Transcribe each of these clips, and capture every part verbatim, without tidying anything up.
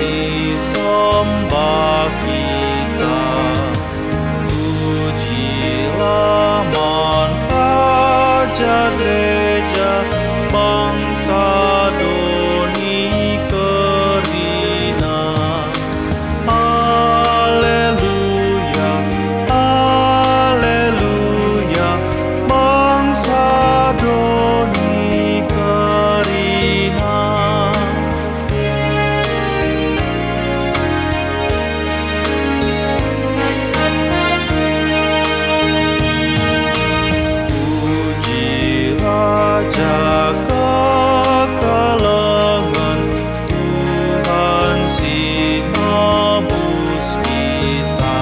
Isembah kita. Pujilah man Raja Gereja, bangsa doni kerina. Haleluya, haleluya, bangsa doni kerina. Puji Raja kekelengen, Tuhan si nebus kita.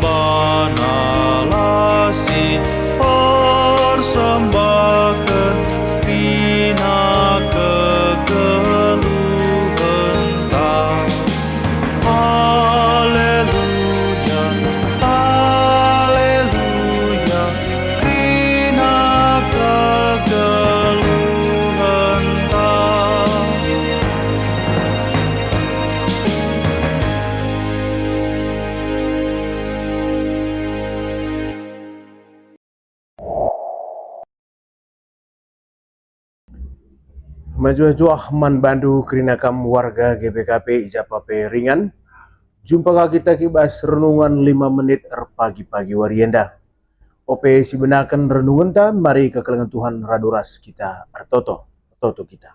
Banalah si persembahken kerina kegeluhenta. Haleluya, haleluya, kerina kegeluhenta. Mejuah-juah man bandu kerina kam warga G B K P i ja pe ringan. Jumpa ka kita i bas renungan lima menit erpagi-pagi wari enda. Ope sibenaken renungenta, mari kekelengen Tuhan radu ras kita ertoto. Ertoto kita.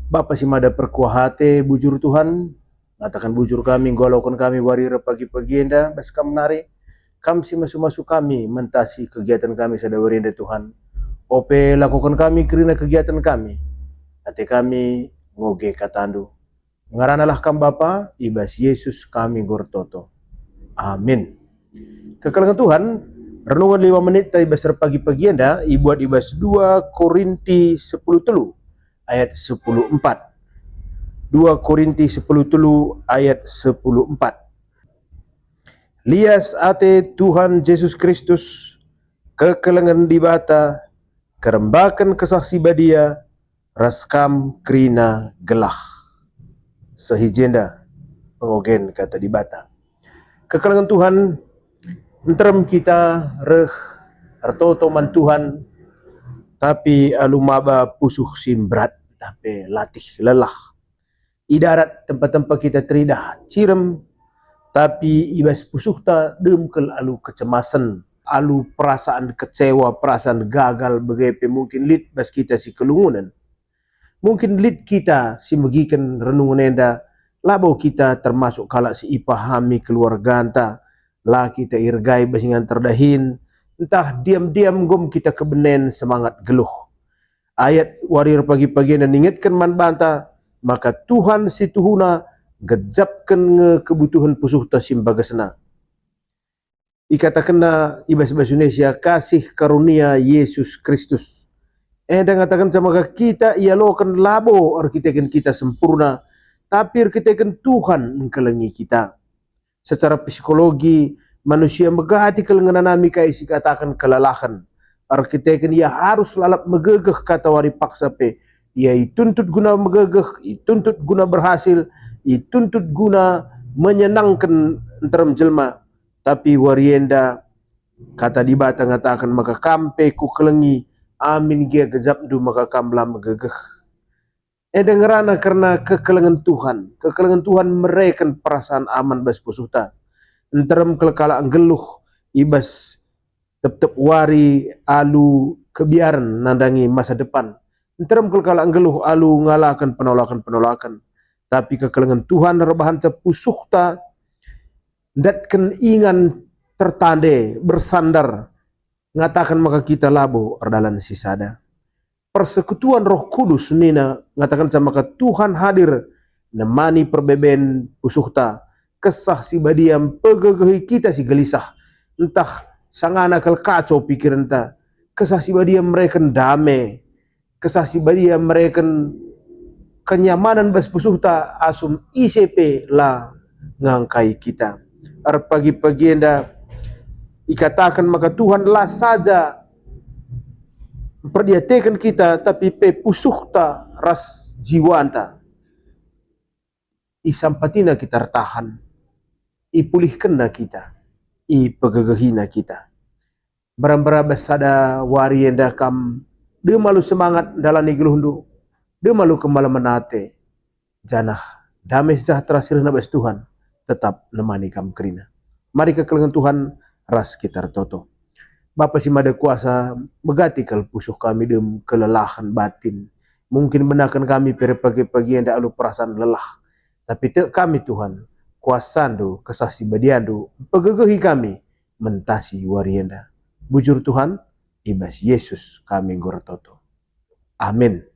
Bapa si mada perkuah ate, bujur Tuhan, ngataken bujur kami, nggo aloken kami wari erpagi-pagi enda bas Kam nari. Kam si masu-masu kami mentasi kegiaten kami sada wari enda, Tuhan. Ope lakoken kami kerina kegiaten kami. Ate kami ngoge kataNdu. Ngeranalah Kam Bapa, i bas Yesus kami enggo ertoto. Amin. Kekelengen Tuhan, renungan lima menit ta i bas erpagi-pagi enda ibuat i bas dua Korinti sepuluh telu ayat sepuluh empat. Dua Korinti sepuluh telu ayat sepuluh empat. Lias ate Tuhan Jesus Kristus, kekelengen Dibata, kerembaken Kesah Si Badia, ras kam kerina gelah. Seh i jenda pengogen Kata Dibata. Kekelengen Tuhan, nterem kita reh ertoto man Tuhan, tapi alu maba pusuh si mberat, tapi latih lelah. I darat tempa-tempa kita teridah cirem, tapi i bas pusuhta dem kal alu kecemasen, alu perasaan kecewa, perasaan gagal, bage pe mungkin lit bas kita si kelungunen. Mungkin lit kita si megiken renungen enda, labo kita termasuk kalak si ipahami keluarganta, la kita irgai bas ingan terdahin, ntah diam-diam nggom kita kebenen semangat geluh. Ayat wari erpagi-pagi enda ningetken man banta maka Tuhan si tuhuna gejapken nge kebutuhen pusuhta si mbagesna. Ikatakenna i bas bahasa Indonesia, kasih karunia Yesus Kristus. Enda ngatakenca maka kita ialoken labo erkiteken kita sempurna, tapi erkiteken Tuhan engkelengi kita. Secara psikologi, manusia megati kal ngenanami kai si ikataken kelelahen. Erkiteken ia arus lalap megegeh katawari paksa pe. Ia ituntut guna megegeh, ituntut guna berhasil, ituntut guna menyenangken nterem jelma. Tapi wari enda Kata Dibata ngataken maka kam pe kukelengi, amin gia gejapndu maka kam la megegeh. Enda ngerana kerna kekelengen Tuhan. Kekelengen Tuhan mereken perasaan aman bas pusuhta. Nterem kal kalak nggeluh i bas tep-tep wari alu kebiaren nandangi masa depan. Nterem kal kalak nggeluh alu ngalaken penolaken-penolaken. Tapi kekelengen Tuhan erbahanca pusuhta ndatken ingan tertande, bersandar, ngataken maka kita labo erdalan si sada. Persekutuan Roh Kudus nina ngatakenca maka Tuhan hadir nemani perbeben pusuhta. Kesah Si Badia mpegegehi kita si gelisah, ntah sangana kal kaco pikirenta. Kesah Si Badia mereken dame. Kesah Si Badia mereken kenyamanen bas pusuhta asum ise pe la ngangkai kita. Erpagi-pagi enda ikataken maka Tuhan la saja mperdiateken kita, tapi pe pusuhta ras jiwanta. isampatina kita ertahan, ipulihkenna kita, ipegegehina kita. Mbera-mbera bas sada wari enda kam dem alu semangat ndalani geluhndu, dem alu kemalemen ate, janah dame sejahtera si rehna bas Tuhan tetap nemani kam kerina. Mari kekelengen Tuhan ras kita ertoto. Bapa si mada kuasa, megati kal pusuh kami dem kelelahen batin. Mungkin benaken kami pe pagi-pagi enda alu perasaan lelah. Tapi tek kami Tuhan, kuasaNdu, Kesah Si Badiandu, mpegegehi kami mentasi wari enda. Bujur Tuhan, i bas Yesus kami enggo ertoto. Amin.